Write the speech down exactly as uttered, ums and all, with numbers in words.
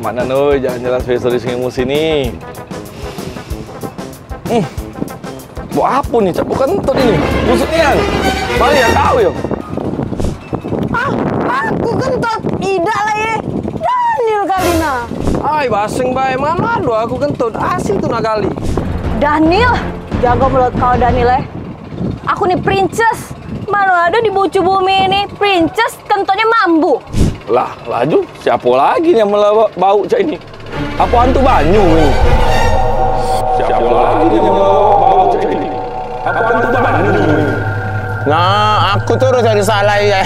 Mak Nan oi, jalan-jalan sebagai solusi musim ni. Hmm. Buat apa ni, Cak? Bukan kentut ini. Busuk nian. Balik ya kau ya. Ah, aku kentut. Idak lah ye. Daniel kali nah. Ai, baseng bae. Mana ada aku kentut. Asli tu nak gali. Daniel, jaga mulut kau Daniel eh. Aku ni princess. Mana ada di bucu bumi ni princess kentutnya mambu. Lah, laju siapa lagi yang melawak bau cak ini? Apa hantu banyu ini? Siapa lagi yang melawak bau cak ini? Apa hantu banyu ini? Nah, aku terus yang salah ya.